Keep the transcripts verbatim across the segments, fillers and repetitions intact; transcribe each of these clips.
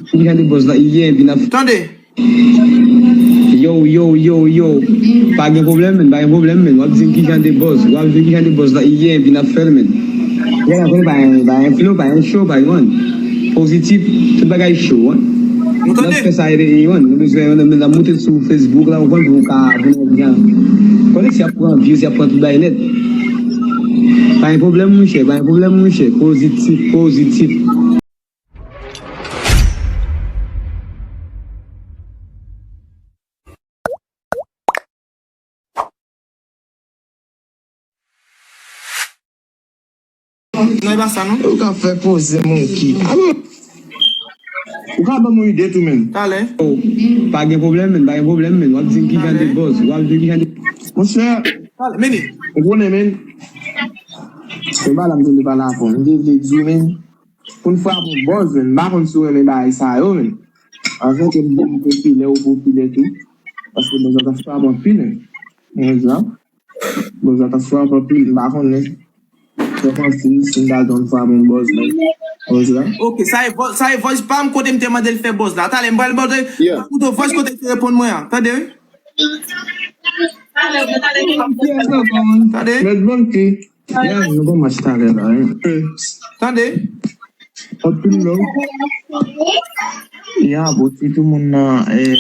Ki jan de buzz la ye, epi n ap... Tande. Yo, yo, yo, yo. Pa gen pwoblèm, men, pa gen pwoblèm, men. W ap di m ki jan de buzz. W ap di m ki jan de buzz la ye, epi n ap fè l, men. Wè la, konnen pa gen, pa gen flow, pa gen show, pa gen, man. Pozitif, tout bagay cho, wi. Nou tande. N ap fè sa, ede, wi. Nou bezwen, nou, nou ap monte sou Facebook la, ou konn, pou ka, pou nou byen. Konnen si y ap pran views, y ap pran tout bagay nèt. Pa gen pwoblèm, monchè, pa gen pwoblèm, monchè. Pozitif, pozitif. Non, e pa sa, non. Ou ka fè koze, Monkey. Alo. Ou ka ban m yon ide tou, menm. Talè. Oh, pa gen pwoblèm, menm, pa gen pwoblèm, menm. W ap di m ki jan de buzz, w ap di m ki jan de... Monchè. Talè, meni. Ou konnen, menm. Se pa la m te vle pale avè w. M te vle di w, menm. Pou n frape yon buzz, menm. M pa konn si w renmen bagay sa yo, menm. Anfen, ke m, m popilè, ou popilè tou. Paske buzz la t ap frape anpil, menm. Mwen di la. Buzz la t ap frape anpil, m pa konnen. Fè konsi, si m ta jwenn frape yon buzz, menm. Buzz la. Ok, sa e vo-, sa e voice pa m kote m te mande l fè buzz la. Talè, m pral mande, yeah, m pral koute voice kote l te reponn mwen an. Tande, wi. Tande. Mèt Monkey. Yeah, nou gon match talè la, hein. Tande. Anpil love. Ya, bon, si tout moun nan, eh,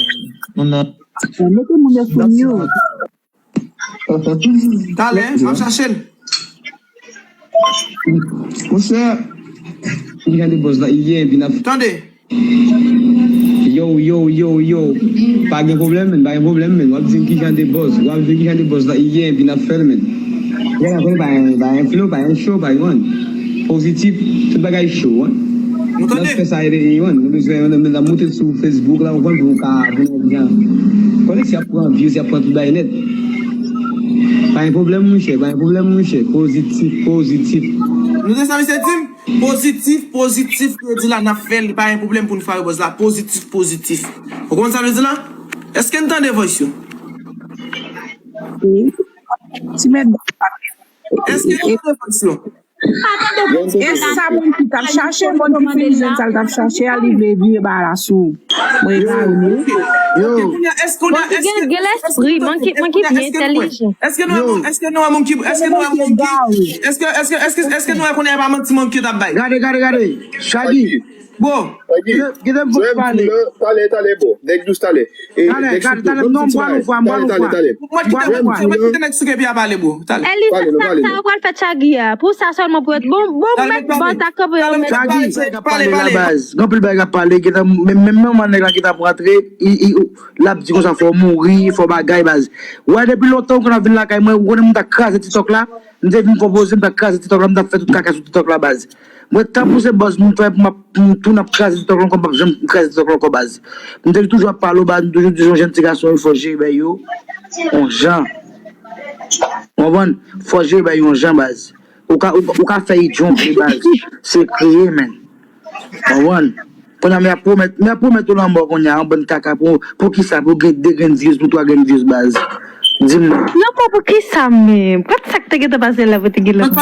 moun nan. Mete moun yo sou mute. Talè, m ap chache l. Monchè. Ki jan de buzz la ye, epi n ap... Tande. Yo, yo, yo, yo. Pa gen pwoblèm, menm, pa gen pwoblèm, menm. W ap di m ki jan de buzz. W ap di m ki jan de buzz la ye, epi n ap fè l, menm. Wè la, konnen pa gen, pa gen flow, pa gen show, pa gen, man. Pozitif, tout bagay cho, wi. Nou tande. N ap fè sa, ede, ede, wi. Nou bezwen, nou, nou, nou monte sou Facebook la, ou konn, pou ka, pou nou byen. Konnen si y ap pran views, y ap pran tout bagay nèt. Pa gen pwoblèm, monchè, pa gen pwoblèm, monchè. Pozitif, pozitif. Nou te sa, misye di m? Pozitif, pozitif, yo di la, n ap fè l, li pa gen pwoblèm pou n fè buzz la. Pozitif, pozitif. Ou konprann sa m vle di la? Èske n tande voice yo? Wi. Ti mèt. Èske n tande voice yo? E sa moun ki t ap chache, moun ki fin jwenn sa l t ap chache a, li vle vire bagay la sou. Mwen egare, wi. Yo. Monkey gen, gen lespri, Monkey, Monkey byen entèlijan. Èske nou wè moun, èske nou wè moun ki, èske nou wè moun ki, èske, èske, èske, èske nou wè kounye a pa manti Monkey t ap bay? Gade, gade, gade. Shaggy. Bon. Gade, gade, bon, pale. Talè, talè, bon. Nèg dous talè. Talè, talè, talè, non, m pral ouvwa, m pral ouvwa. Mwen kite, mwen kite nèg souke pye a pale, bro. Talè. Elisa, sa, sa ou pral fè Shaggy a? Pou sa sèlman pou yo, bon, bon, mèt bòz la kanpe yo, mèt. Shaggy, pale, pale, pale. Gen anpil bagay k ap pale, gen tan, menm, menm manman nèg la ki t ap rantre, i, i, l ap di konsa, fò w mouri, fò bagay, baz. Wè, depi lontan, ou konn ap vin lakay mwen, ou konnen m t ap kraze TikTok la, m te vin konpoze, m t ap kraze TikTok la, m t ap fè tout kaka sou TikTok la, baz. Mwen, tanpou se buzz m fè pou m ap, pou m tounen ap kraze TikTok la ankò, m p ap janm kraze TikTok la ankò, baz. M te toujou ap pale w, baz, m toujou di yon jèn ti gason, wi, fò w jere bèy yo. Yon jan. Ou konprann? Fò w jere bèy yon jan, baz. Ou ka, ou, ou ka fè idyon vre, baz. Se kreye, menn. Ou konprann? Kounye a, m ap pwomèt, m ap pwomèt ou lanmò kounye a, yon bann kaka pou, pou kisa, pou gen de grenn views, pou twa grenn views, baz. Di m non. Lanmò pou kisa menm? Gad sa k te gentan pase la pou te gen lanmò.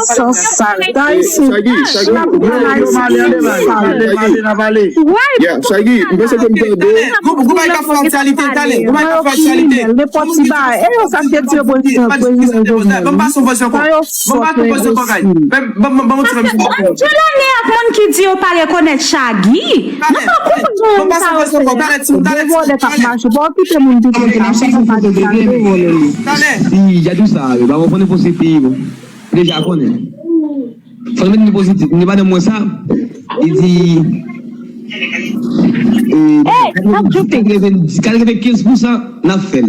San sal, tay sou. Shaggy, Shaggy, Shaggy, n ap pale, n ap pale. Yeah, Shaggy, m panse ke m tande. Gwo, gwo bagay k ap fè aktyalite, talè. Gwo bagay k ap fè aktyalite. Nenpòt ti bagay. E yo sa k te di yo prezidan, prezidan Jovenel. Ban m pase yon vòs ankò. Ban m pase yon vòs ankò, guys. Ban m, ban m, ban m yon ti... Jelane ak moun ki di yo pa rekonèt Shaggy. Nou pa konprann sa yo fè a. Gen vòlè k ap mache. Pa okipe moun ki konn sa, moun konn pa di sa, gen vòlè li. Ii, djadou sa yo, pa konprann pou se peyi, bon. Deja konnen. Fò n mete nou pozitif. Mwen madanm mwen sa, li di, eh, katrevenkenz pousan n ap fè l.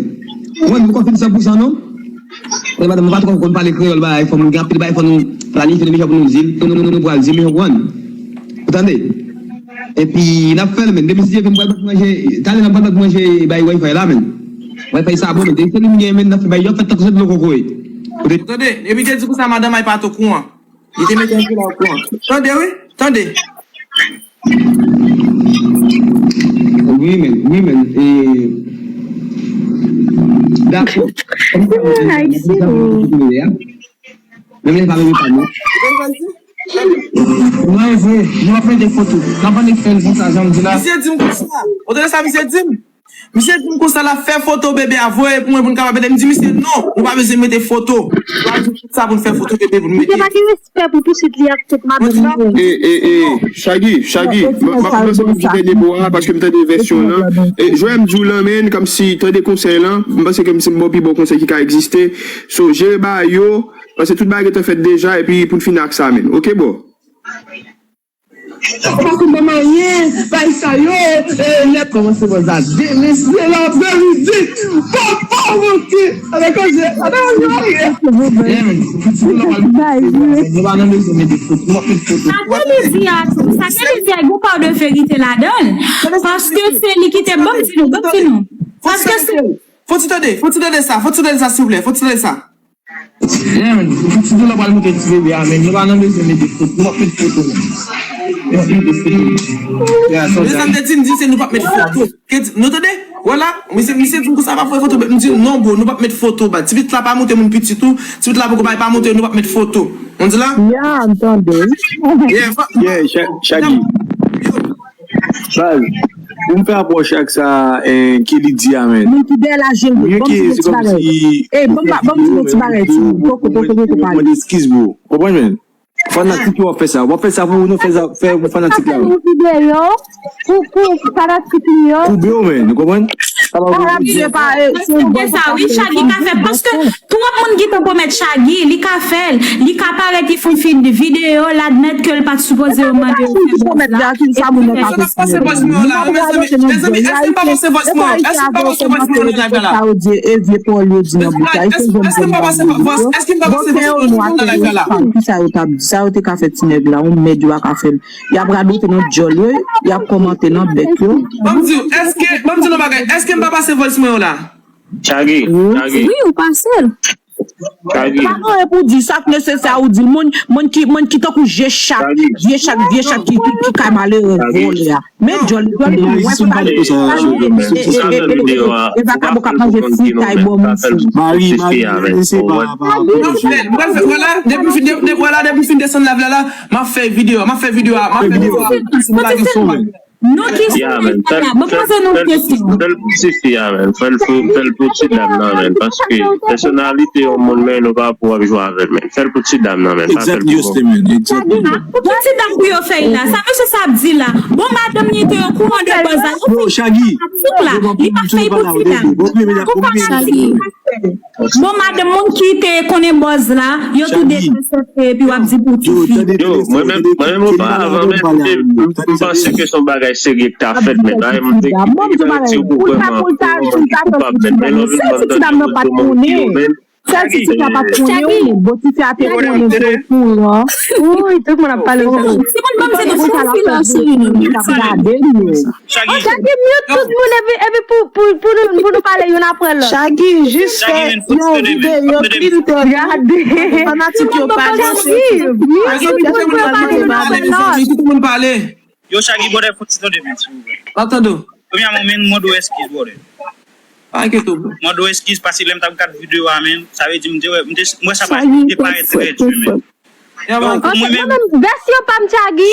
Mwen, mwen konfime san pousan non. Mwen madanm mwen pa twò konn pale kreyòl, bagay, fò moun gen anpil bagay, fò nou planifye, nou mechan pou nou di l, nou, nou, nou, nou pral di l, nou konprann. Ou tande? Epi, n ap fè l, menn. Depi si Dye vle, m pral bat manje, talè n ap pral bat manje bay Wi-Fi la, menn. Wi-Fi sa bon, menn. Depi se li m gen, menn, n ap fè bay, yo ap fè tankou se dlo kokoye. Ou tande? Epi te di konsa, madanm ay pa t okouran. Li te mete anpil okouran. Tande, wi. Tande. Wi, menn. Wi, menn. E, dakò. Menm lè pa menm pa non. Mwen vre, nou ap mete foto. N ap annik fè l konsa, jan m di la. Misye di m konsa. Ou tande sa misye di m? Misye di m konsa l ap fè foto bebe a voye pou mwen pou n kapab mete. M di misye non, nou pa bezwen mete foto. Nou pa bezwen fè sa pou n fè foto bebe pou n mete. Misye pa gen respè pou pitit li ak tout madanm li. E, e, e, Shaggy, Shaggy, m ap pran yon ti dènye mo a paske m tande vèsyon lan. E, jwè m di w lan, men, kòmsi, tande konsèy lan, m panse ke m se m ba w pi bon konsèy ki ka egziste. So, jere bagay yo, paske tout bagay gentan fèt deja, epi pou n fini ak sa, men. Oke, bro? Sa pa konn ban m anyen, bay sa yo, e, nèt kòmanse bòz la demesye la, vle li di, papa manke, ale koze, ale anyen. Sa ke li di a tou, sa ke li di a, gon pa de verite ladan l, paske se li ki te, ban m di nou, ban m di nou, paske se. Fò ti tande, fò ti tande sa, fò ti tande sa, silvouplè, fò ti tande sa. Yeah, man. Ti doulè pral moute ti bebe a, men. Nou pa nan bezwen mete foto. Nou p ap met foto, men. Nou p ap mete foto, men. Yeah, so. Mezanmi, te di, m di se nou p ap met foto. Ke di, nou tande? Vwala, misye, misye di m konsa pa fè foto, men m di non, bro, nou p ap met foto, ba. Ti pitit la pa moute moun pitit ou, ti pitit la poko bay pa moute, nou p ap met foto. On di la? Yeah, m tande. Yeah, fa- Yeah, Sha- Shaggy. Yo. Baz, pou m fè apwòch ak sa, eh, ke li di a, men. Moun ki dèyè lajil, bon, ban m di nou ti bagay. Ey, ban m, ban m di nou ti bagay, ti moun. Poko, poko, poko pale. Mande eskiz, bro. Konprann, men? Fanatik yo w ap fè sa. W ap fè sa pou nou fè sa, fè pou fanatik la. Fè yon videyo pou, pou fanatik li yo. Koube yo, men. Nou konprann? Sa pa pou nou. Sa, wi, Shaggy ka fè, paske twòp moun gentan pwomèt Shaggy, li ka fè l, li ka parèt, li fè yon fi-, videyo, l admèt ke l pa t sipoze yo mande yo fè bòz la. Sa moun nan ka fè. Mezanmi, mezanmi, èske m pa pase voice mwen? Èske m pa pase voice mwen nan live la? Sa yo di, e vye pawòl yo di nan bouch la. Èske, èske m pa pase voice mwen nan live la? Kisa yo t ap di? Sa yo te ka fè ti nèg la, yon mèd yo pa ka fè l. Y ap radote nan djòl yo, y ap kòmante nan bèk yo. Ban m di w, èske, ban m di w yon bagay, èske m pa pase voice mwen yo la? Shaggy, Shaggy. Wi, ou pase l. Shaggy. Pa gen anyen pou di, sa k nesesè ou di l. Moun, moun ki, moun ki tankou je chat, vye chat, vye chat ki, ki, ki ka malere vòlè a. Men djòl, djòl li, mwen pa pale. E, e, e, e, e, e vakabon k ap manje fritay bò moun fou. Mari, Mari, se pa, pa, pa. Mwen fè, mwen fè, vwala, depi m fin, depi, vwala, depi m fin desann live la, la, m ap fè videyo a, m ap fè videyo a, m ap fè videyo a. Non, kesyon la, ban m poze nou kesyon. Fè l pou tifi a, men. Fè l pou, fè l pou ti dam nan, men. Paske pèsonalite yon moun, men, nou pa pou ap jwe avè l, men. Fè l pou ti dam nan, men. Pa fè l pou. Pou ti dam pou yo fè l la. Sa mesye sa ap di la. Bon, madanm li te okouran de bòz la. Yo fè fanatik la. Li pa fè l pou ti dam. Pou fanatik. Bon, madanm, moun ki te konnen bòz la, yo tou de ka sòti epi w ap di pou tifi. Yo, mwen menm, mwen menm, oparavan, men, m te, m, m panse ke se yon bagay serye ki ta fèt, men, la, m te, m te gen yon ti gouvènman koupab, men, men lè w vin ban m tande moun di yo, men, sèl si tifi a pa t konnen, bon, tifi a te konnen, te okouran. Wi, tout moun ap pale. Timoun, ban m di nou, se yon silans, wi, nou. Shaggy. Shaggy mute tout moun epi, epi pou, pou, pou nou, pou nou pale youn apre lòt. Shaggy, jis fè yon videyo, printel, gade. Fanatik yo pa janse. Mute tout moun pou yo pa vin pale lòt. Tout moun pale. Yo, Shaggy, brother, fò ti tande, men, silvouplè. Mwen tande w. Premyèman, men, mande w eskiz, brother. Pa enkyete w, bro. Mande w eskiz, paske lè m t ap gad videyo a, men, sa vle di, m te wè, m te, m wè sa pa, m te parèt trè di, men. Yo, pou mwen menm, vèsyon pa m, Shaggy,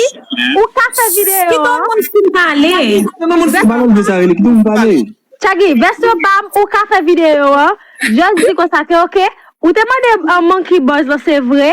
ou ka fè videyo a. Kite yon moun fin pale. Kite yon moun fin pale. Kite yon moun pale. Shaggy, vèsyon pa m, ou ka fè videyo a. Just di konsa ke, oke, ou te mande, uh, Monkey bòz lan, se vre,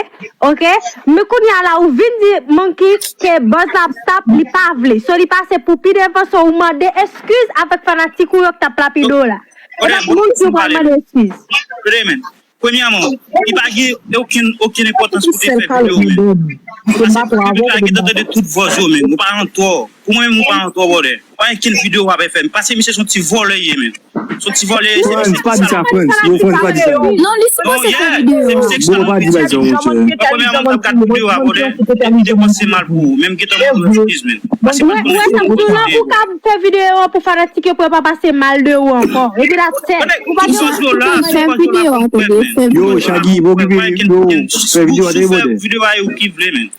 oke? Men kounye a la, ou vin di Monkey ke bòz la ap stop, li pa vle. So, li pase pou pi devan, so, ou mande eskiz avèk fanatik ou yo k t ap lapide w la. E pa pou moun ki pral mande eskiz. Premyèman, li pa gen okenn, okenn enpòtans pou te fè videyo, men. Paske pou videyo a gentan tande tout vòz yo, men. Ou pa an tò. Pou mwen menm, ou pa an tò, brother. Pa gen okenn videyo w ap fè. Paske misye se yon ti vòlè, ye, men. Se yon ti vòlè, se misye ki salòp. Frans, pa di sa, Frans. Yo, Frans, pa di sa. Non, li sipoze fè videyo a. Premyèman, m t ap gad videyo a, brother. Li te panse mal pou ou. Men m gentan mande w eskiz, men. Paske mwen, mwen, mwen, ou ka fè videyo a pou fanatik yo, pou yo pa pase mal de ou ankò. Epi that's it. Ou pa gen. Fè videyo a, tande, fè videyo a. Yo, Shaggy, bon, ki videyo, fè videyo a, tande, brother. Videyo a, yo ki vle, men.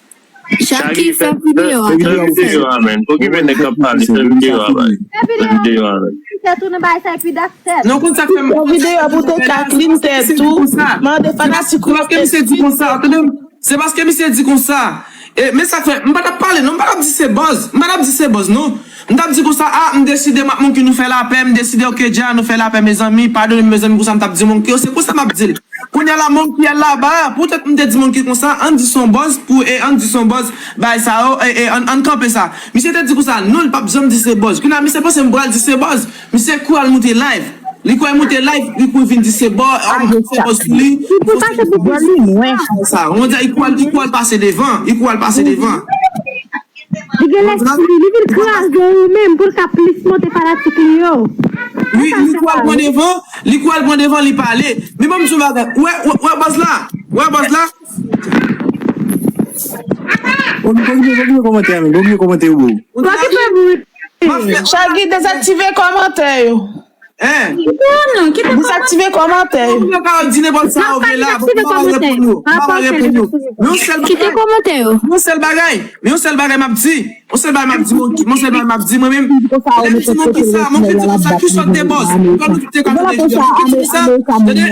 Shaggy, fè videyo a. Fè videyo a, men. Okipe nèg k ap pale, fè videyo a, man. Fè videyo a, men. Tèt ou nan bagay sa, epi that's it. Non, konn sa k fè m. Fè videyo pou te ka clean tèt ou. Mande fanatik ou. Se paske misye di konsa, tande m. Se paske misye di konsa. E, men sa k fè, m pa t ap pale non, m pa t ap di se buzz, m pa t ap di se buzz non. M t ap di konsa, a, m deside m ak Monkey nou fè lapè, m deside, oke, dja, nou fè lapè, mezanmi, padone m, mezanmi, konsa m t ap di Monkey, se konsa m ap di l. Kounye a la, Monkey al laba, poutèt m te di Monkey konsa, ann di se yon buzz, pou, e, ann di se yon buzz, bay sa yo, e, e, ann, ann kanpe sa. Misye te di konsa, non, li p ap janm di se buzz. Kounye a, misye panse m pral di se buzz. Misye kou al moute live. Li kou al moute live, li kou vin di se buzz, m fè buzz sou li. Li pou pase pou buzz li, mwen. Sa, on dirait li kou al, li kou al pase devan, li kou al pase devan. Li gen lèspri, li vin kraze ou menm pou l ka plis monte fanatik li yo. Wi, li kou al pran devan, li kou al pran devan, li pale. Men ban m di w bagay. Wè, wè, wè buzz la. Wè buzz la. Okipe, okipe, okipe kòmantè a, men. Okipe kòmantè yo, bro. Okipe bout. Chaggy, dezaktive kòmantè yo. Hein? Non, non, kite kòmantè. Dezaktive kòmantè yo. Ou ka di nenpòt sa ou vle la, m pa reponn yo. M pa reponn yo. Men yon sèl bagay. Kite kòmantè yo. Men yon sèl bagay. Men yon sèl bagay m ap di. Yon sèl bagay m ap di Monkey, yon sèl bagay m ap di mwen menm. Lè m di Monkey sa, Monkey di konsa ki sòt de buzz. Kòm nou tout te ka tande videyo. Monkey di konsa, tande?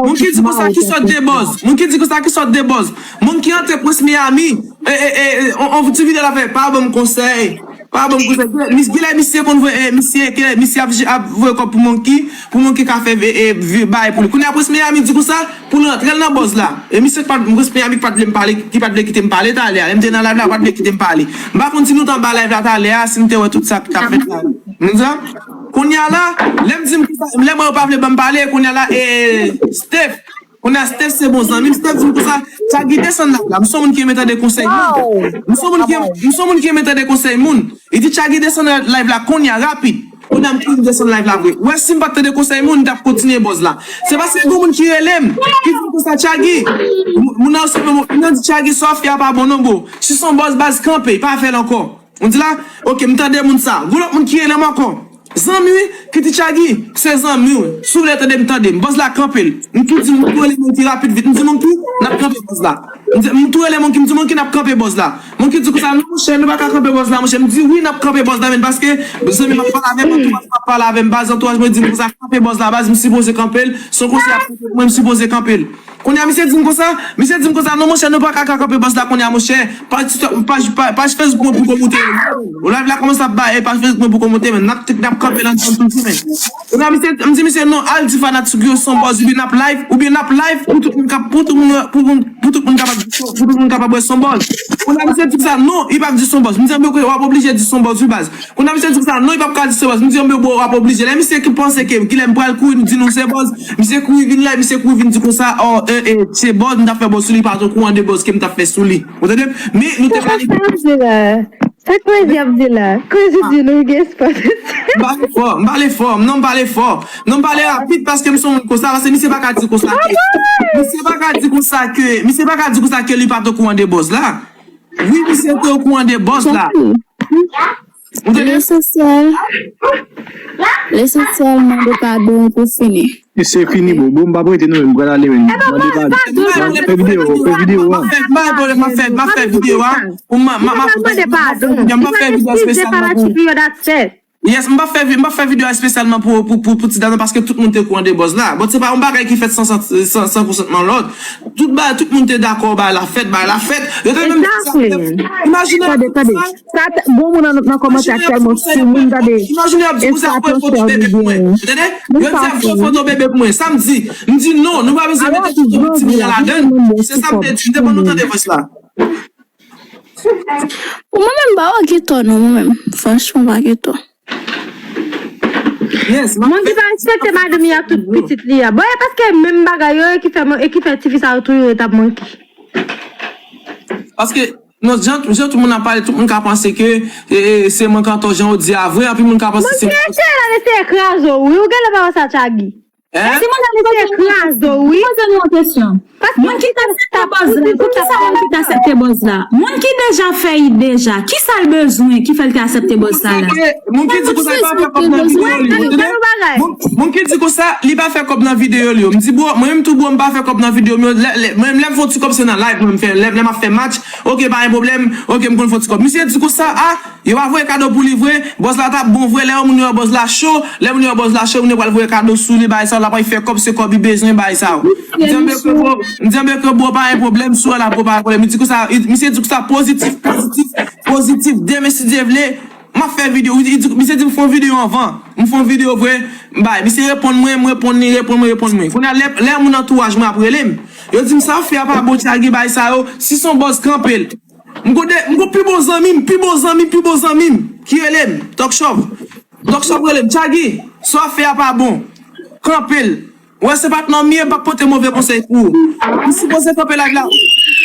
Monkey di konsa ki sòt de buzz. Monkey di konsa ki sòt de buzz. Monkey antre Prince Miami. E, e, e, e, on, on ti videyo la fè, pa ban m konsèy. Pa ban m konsèy. Gen, mis-, gen lè misye konn voye, e, misye, ke misye ap, ap voye kòb pou Monkey, pou Monkey ka fè, e, e, vi-, bay pou li. Kounye a Prince Miami di konsa, pou l rantre l nan buzz la. E misye pa t, Prince Miami ki pa t vle m pale, ki pa t vle kite m pale talè a. Lè m te nan live la, pa t vle kite m pale. M pa konn si nou t anba live la talè a, si n te wè tout sa k t ap fèt la. Nou di sa? Kounye a la, lè m di m konsa, lè mwen yo pa vle ban m pale, kounye a la, e, Steph, Kounye a Steph se bon zanmi m, Steph di m konsa, Chaggy desann live la, m se yon moun ki renmen tande konsèy moun. M se yon moun ki, m se yon moun ki renmen tande konsèy moun. Li di Chaggy desann live la kounye a rapid. Kounye a m tou desann live la vre. Ou wè si m pa t tande konsèy moun, m t ap kontinye buzz la. Se paske gen moun ki rele m, ki di m konsa Chaggy. Moun nan resevwa moun nan di Chaggy sa w fè a pa bon non bro. Si se yon buzz baz kanpe, pa fè l ankò. Ou di la, oke, m tande moun sa. Gon lòt moun ki rele m ankò. Zanmi wi, ki di Chaggy, se zanmi w. Si w vle tande m, tande m. Buzz la kanpe l. M tou di, m tou rele Monkey rapid vit. M di Monkey, n ap kanpe buzz la. M di, m tou rele Monkey, m di Monkey, n ap kanpe buzz la. Monkey di konsa, non monchè, nou pa ka kanpe buzz la, monchè. M di wi, n ap kanpe buzz la, men paske zanmi m ap pale avè m, antouraj mwen ap pale avè m, baz antouraj mwen di m konsa, kanpe buzz la, baz m sipoze kanpe l. Se yon konsèy ap fè mwen, m sipoze kanpe l. Kounye a, misye di m konsa, misye di m konsa, non, monchè, nou pa ka, ka kanpe buzz la kounye a, monchè. Paj, paj, paj, paj Facebook mwen poko moute. Ou live la kòmanse ap bay, paj Facebook mwen poko moute, men n ap, n ap kanpe l ansanm tout jounen. Kounye a, misye, m di misye, non, al di fanatik yo se yon buzz, oubyen n ap live, oubyen n ap live pou tout moun kap, pou tout moun, pou, pou, pou tout moun kapab, pou tout moun kapab wè se yon buzz. Kounye a, misye di sa, non, li p ap di se yon buzz. M di, anben, w ap oblije di se yon buzz, wi, baz. Kounye a misye di konsa, non, li p ap ka di se buzz. M di, anben, bro, w ap oblije. Lè misye ki panse ke kilè m pral kouri di nou se buzz, misye kouri vin la, misye kouri vin di konsa, o, e, e, se buzz, m t ap fè buzz sou li, pa t okouran de buzz ke m t ap fè sou li. Ou tande? Men, nou te pale. Sa Crazy ap di la? Crazy di nou gen espwa. M pale fò, m pale fò, non, m pale fò. Non, m pale rapid paske m se yon moun konsa, paske misye pa ka di konsa ke, misye pa ka di konsa ke, misye pa ka di konsa ke li pa t okouran de buzz la. Wi, misye te okouran de buzz la. Ou tande? Lesansyèl, lesansyèl, mande padon pou fini. Se fini, bon, bon, m p ap rete non, men m pral ale, men mande padon. M ap fè videyo, m ap fè videyo a. M ap fè, m ap fè, m ap fè, m ap fè videyo a. Ou m, m, m ap fè videyo espesyalman pou. Yes, m pa fè vi-, m pa fè videyo espesyalman pou, pou, pou, pou ti dam nan, paske tout moun te okouran de buzz la. Bon, se pa yon bagay ki fèt san, san, san, san konsantman lòt. Tout bagay, tout moun te dakò, bagay la fèt, bagay la fèt. Yo te menm di sa. Imajine sa. Sa, bon, moun nan, nan kòmantè a tèlman sou moun, tande. Imajine y ap di konsa, voye foto bebe pou mwen. Tande? Yo di y ap voye foto bebe pou mwen. Sa m di, m di non, nou pa bezwen mete foto timoun nan ladann. Se sa m te di, m te ban nou tande voice la. Pou mwen menm, m pa wè gen tò non, mwen menm. Franchman, pa gen tò. Yes, m ap fè. Moun ki pa respekte madanm li ak tout pitit li a. Bon, e paske menm bagay yo, e ki fè, e ki fè tifi sa yo toujou ret ap manke. Paske, non, jan, jan tout moun ap pale, tout moun ka panse ke, e, e, se mank antò, jan yo di a vre, anpil moun ka panse se mank antò. Manke, la, eseye kraze w, wi, ou genlè pa wè sa, Chaggy. Hein? Timoun nan li te kraze w, wi. Poze nou yon kesyon. Moun ki t aksepte buzz la, poukisa moun ki t aksepte buzz la? Moun ki deja fè l deja, kisa l bezwen ki fè l te aksepte buzz sa la? Moun ki di konsa, li pa fè kòb nan videyo li yo. Moun, moun ki di konsa, li pa fè kòb nan videyo li yo. M di, bro, mwen menm tou, bro, m pa fè kòb nan videyo m yo. Lè, lè, mwen menm, lè m fè yon ti kòb, se nan live mwen m fè. Lè, lè m ap fè match, oke, pa gen pwoblèm. Oke, m konn fè yon ti kòb. Misye di konsa, a, Yo pa voye kado pou li vre, bòz la t ap bon vre, lè yo moun yo wè bòz la cho, lè moun yo wè bòz la cho, moun yo pral voye kado sou li, bagay sa yo, l ap fè kòb, se kòb li bezwen, bagay sa yo. M di anbe ke bro, m di anbe ke bro pa gen pwoblèm, sou la bro pa gen pwoblèm. Li di konsa, li- misye di konsa pozitif, pozitif, pozitif, demen si Dye vle, m ap fè videyo. Li di, misye di m fè yon videyo anvan, m fè yon videyo vre, m bay, misye reponn mwen, m reponn li, reponn mwen, reponn mwen. Kounye a lè, lè moun antouraj mwen ap rele m, yo di m sa w fè a pa bon, Tchagi, bagay sa yo, si se yon bòz kanpe l. M gon de, m gon pi bon zanmi m, pi bon zanmi m, pi bon zanmi m, ki rele m, Tòk Chòv. Tòk Chòv rele m, Tchagi, sa w ap fè a pa bon. Kanpe l. Ou wè se patnè w m ye, m p ap pote move konsèy pou ou. M sipoze kanpe live la.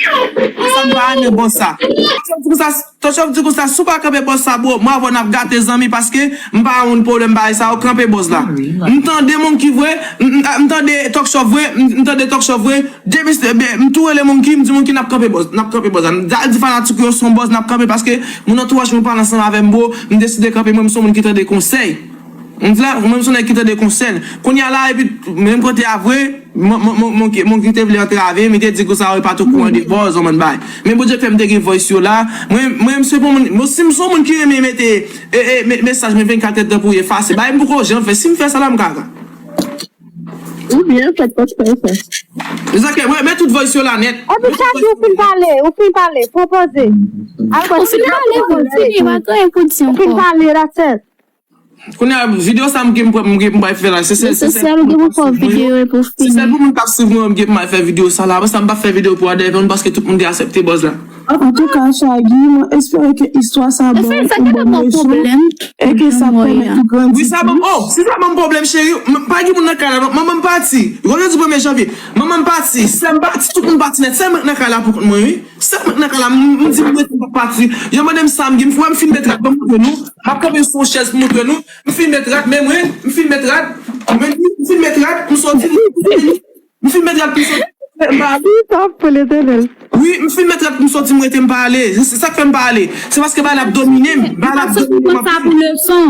Sa m pa renmen bòz sa. Tòk Chòv di konsa, Tòk Chòv di konsa, si w pa kanpe bòz sa, bro, mwen avè w n ap gate zanmi paske m pa yon moun pwoblèm bagay sa yo, kanpe bòz la. M tande Monkey vre, m, m, m tande Tòk Chòv vre, m, m tande Tòk Chòv vre, Depi se byen, m tou rele Monkey, m di Monkey n ap kanpe bòz, n ap kanpe bòz la. M al di fanatik yo se yon bòz n ap kanpe paske moun antouraj mwen pale ansanm avè m, bro, m deside kanpe, mwen m se yon moun ki tande konsèy. M di la, mwen m se yon nèg ki tande konsèy. Kounye a la, epi menm kote a vre, Mon- Mon- Mon- Monkey Monkey te vle antrave m, li te di konsa yo pa t okouran de bòz, yon bann bagay. Men Bondye fè m te gen voice yo la. Mwen, mwen m se yon moun, mwen si m se yon moun ki renmen mete e, e, me- mesaj mwen vennkat èdtan pou efase. Bagay m poko janm fè. Si m fè sa la, m ka. Ou byen fèt, pa t fè sa. Mezanmi, mwen, men tout voice yo la nèt. Epi Tchagi, ou fin pale, ou fin pale, pran poze. Al pran Ou fin pale, ou fin pale, pa gen pou di ankò. Ou fin pale, that's it. Kounye a, videyo sa m gen m pral fè la, se sèl, se sèl pou moun k ap swiv mwen yo. Se sèl pou moun k ap swiv mwen yo m gen pou m al fè videyo sa la. Apre sa, m p ap fè videyo pou Adèvèn paske tout moun te aksepte bòz la. Antouka, Tchagi, mwen espere ke istwa sa ba w yon bon leson e ke sa pèmèt ou grandi plis. Wi, sa ban m, oh, si sa ban m pwoblèm, cheri, m- pa gen moun nan kay la, non. Manman m pati. Jodi premye janvye, manman m pati, sè m pati, tout moun pati nèt. Sèl mwen k nan kay la pou kont mwen, wi. Sèl mwen k nan kay la, m m di m rete, m p ap pati. Yo mande m sa m gen, m wè m fin met rad, ban m montre nou. M ap kanpe sou yon chèz pou montre nou. M fin met rad, men mwen, m fin met rad. Men m fin met rad, m soti. M fin met rad pou m soti. M pa ale. Sa pou Letènèl. Wi, m fin met rad pou m soti, m rete, m pa ale. Se sa k fè m pa ale. Se paske bagay la ap domine m. Bagay la ap domine m. Pase pou sa pou leson.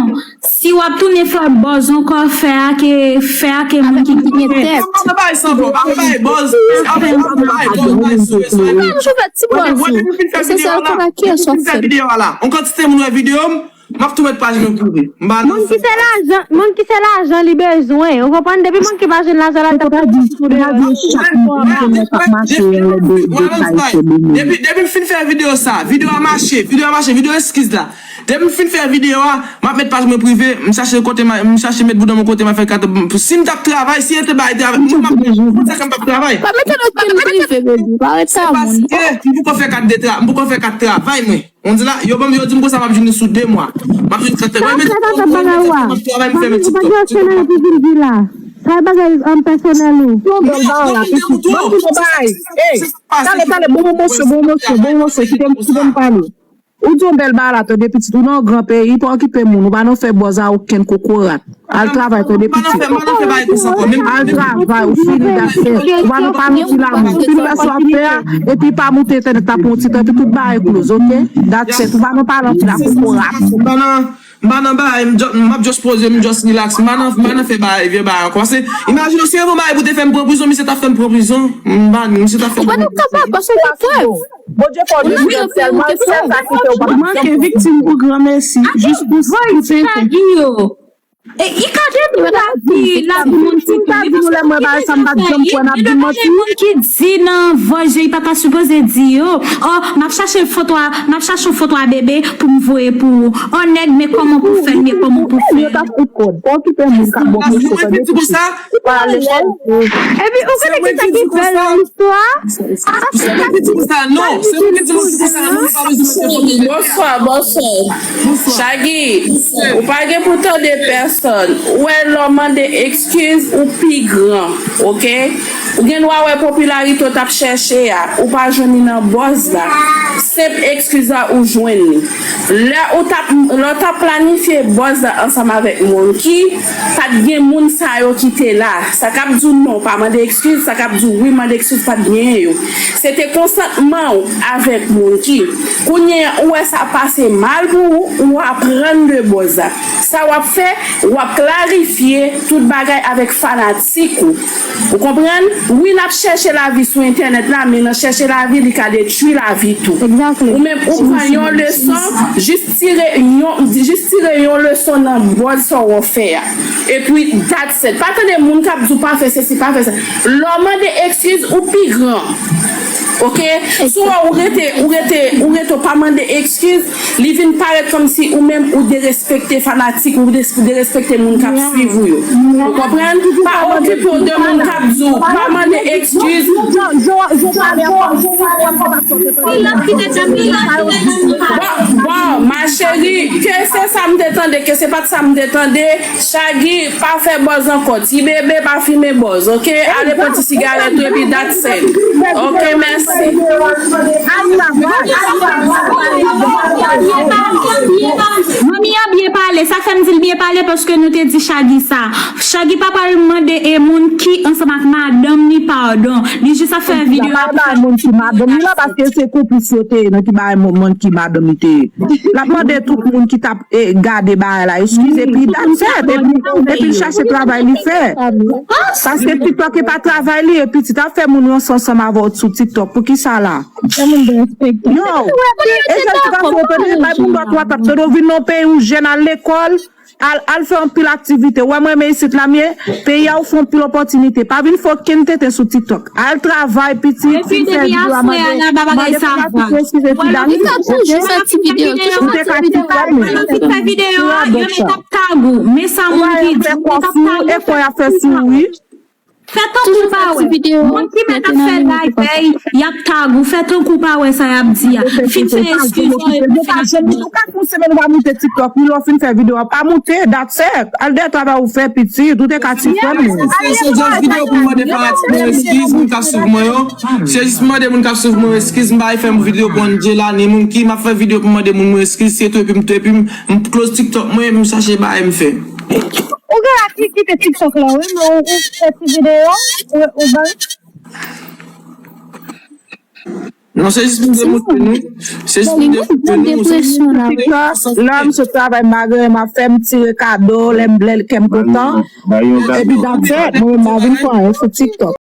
Si w ap tounen fè bòz ankò, fè a ke, fè a ke moun ki genyen tèt. Pa fè bagay sanblan, pa fè bagay bòz. Pa fè bagay bòz, bagay sou rezo. Mwen, mwen, depi m fin fè videyo a la, depi m fin fè videyo a la, yon kantite moun wè videyo m, m ap tou met paj mwen prive. M pa nan Moun ki se lajan, moun ki se lajan li bezwen. Ou konprann? Depi moun ki pa jwenn lajan la, l ap tou di, tou de. Chak moun ki te mèt ap mache yon lòt de, de kay se beni. Depi, depi m fin fè videyo sa, videyo a mache, videyo a mache, videyo eskiz la. Depi m fin fè videyo a, m ap met paj mwen prive, m chache kote m, m chache met bouda m yon kote m a fè kat, si m t ap travay, si yo te bay travay, m, m ap, m ap, m ap travay. Pa mete lòt moun prive, baby. Pa ret sa moun. Se paske m poko fè kat de tra-, m poko fè kat travay mwen. On di la, yo ban m, yo di m konsa m ap jwenn li sou de mwa. M ap jwenn kat travay, men m ap travay, m fèmen TikTok. Sa bagay an pèsonèl ou? Yon bèl bagay la, pitit. Ban m di w yon bagay. Ey, tale, tale, bon, bon, moso, bon, moso, bon, moso, kite m, kite m pale. Ou di yon bèl bagay la, tande pitit, ou nan yon gran peyi, pa okipe moun, ou pa nan fè bòz a okenn kokorat. Al travay, tande pitit. Al travay, ou fini, that's it. Ou pa nan pale anti lamour. Fin fè sa w ap fè a, epi pa moute entènèt la pou yon ti tan, epi tout bagay close, oke? That's it. Ou pa nan pale anti la kokorat. M pa nan, m pa nan bagay, m just, m ap just poze, m just relax. M pa nan, m pa nan fè bagay, vye bagay ankò. Paske, imajine w, si yon bagay pou te fè m pran prizon, misye t ap fè m pran prizon. M pa, misye t ap fè m pran prizon. Ou pa t kapab, paske w te prèv. Bondye fè w de sèl, sèlman sèl sa ki fè w pa. Ou manke viktim pou granmesi, jis pou, pou tenten. E, i ka gen moun la ki, la ki moun ki, li pa di nou lè mwen bagay sa, m pa t janm kwè n ap di manti. Gen moun ki di nan vòz yo, i pa ta sipoze di yo. Oh, m ap chache foto a, m ap chache yon foto a bebe pou m voye pou ou. Oh, nèg, men kòman pou fè, men kòman pou fè. Yo ta fout kòd. Pa okipe moun k ap bon pou sa. Ou pa lekòl. Epi, ou konnen ki sa ki bèl nan istwa? Se mwen ki di konsa, non. Se mwen ki di konsa, non. Bonswa, bonswa. Chagi, ou pa gen pou tande pèsonn. Ou wè lè w mande ekskiz, ou pi gran, oke? Ou gen dwa wè popilarite w t ap chèche a, ou pa jwenn li nan bòz la. Senp ekskiz la, ou jwenn li. Lè ou t ap, lè w t ap planifye bòz la ansanm avèk Monkey, pa t gen moun sa yo ki te la. Sa k ap di w non, pa mande ekskiz, sa k ap di w wi, mande ekskiz, pa t genyen yo. Se te konsantman w avèk Monkey. Kounye a, ou wè sa pase mal pou ou, ou aprann de bòz la. Sa w ap fè, w ap klarifye tout bagay avèk fanatik ou. Ou konprann? Wi, n ap chèche lavi sou entènèt la, men nan chèche lavi, li ka detwi lavi tou. Ou menm, ou pran yon leson, jis tire yon, jis tire yon leson nan bòz sa w fè a. Epi, that's it. Pa tande moun k ap di w pa fè sesi, pa fè sa. Lè w mande eskiz, ou pi gran. Oke? Si w wè ou rete, ou rete, ou rete, ou pa mande eskiz, li vin parèt kòmsi ou menm ou derespekte fanatik, ou des- derespekte moun k ap swiv ou yo. Ou konprann? Pa okipe w de moun k ap di w, pa mande eskiz. Bon, bon, ma chérie, ke se sa m te tande, ke se pa t sa m te tande, Shaggy, pa fè bòz ankò. Ti bebe, pa fimen bòz, oke? Ale pran ti sigarèt ou epi that's it. Oke, mèsi. Manmi an byen pale, sa fè m di l byen pale paske nou te di Shaggy sa. Shaggy pa pral mande e moun ki ansanm ak madanm li padon. Li jis ap fè videyo ap fè. Moun ki madanm li la paske se konplis yo te ye nan ki bagay moun ki madanm li te ye. L ap mande tout moun ki t ap e gade bagay la eskize epi that's it epi epi l chache travay li fè. Paske TikTok e pa travay li epi ti t ap fè moun ranse ansanm avè w sou TikTok poukisa la? Yo, e jan ti gason yo tande bay moun dwa twa t ap tande w vin nan yon peyi ou jèn al lekòl, al al fè anpil aktivite. Ou wè mwen renmen isit la m ye, peyi a ofri anpil opòtinite. Pa vin fè okenn tenten sou TikTok. Al travay pitit, fin fè videyo a mande mande fanatik yo eskize epi that's it. Oke? Ou te ka ti kòm men. Fè videyo a, yo met ap tag ou. Men sa moun ki di, met ap tag ou. E kò y ap fè sou ou wi. Fè tankou w pa wè. Moun ki mèt ap fè live, y ap tag ou. Fè tankou w pa wè sa y ap di a. Fin fè eskiz ou epi fin ap. Ou ka fè yon semèn ou pa moute TikTok wi, lè w fin fè videyo a pa moute, that's it. Al dèyè travay ou fè pitit, ou te ka ti fè men. Se just videyo pou mande fanatik mwen eskiz, moun k ap swiv mwen yo. Se jis mande moun k ap swiv mwen eskiz, m pa fè m videyo pou Angela ni moun ki m ap fè videyo pou mande moun mwen eskiz, se tou epi m tou epi m close TikTok mwen, m chache bagay m fè. Ou gen la ki kite TikTok la wi, men ou fè ti videyo, ou ou bay. Non, se jis pou demontre nou. Se jis pou demontre nou. TikTok, lè m sot travay m pa gen anyen m ap fè, m tire kado, lè m lè kè m kontan. Epi that's it, mwen menm m pa vin pran anyen sou TikTok.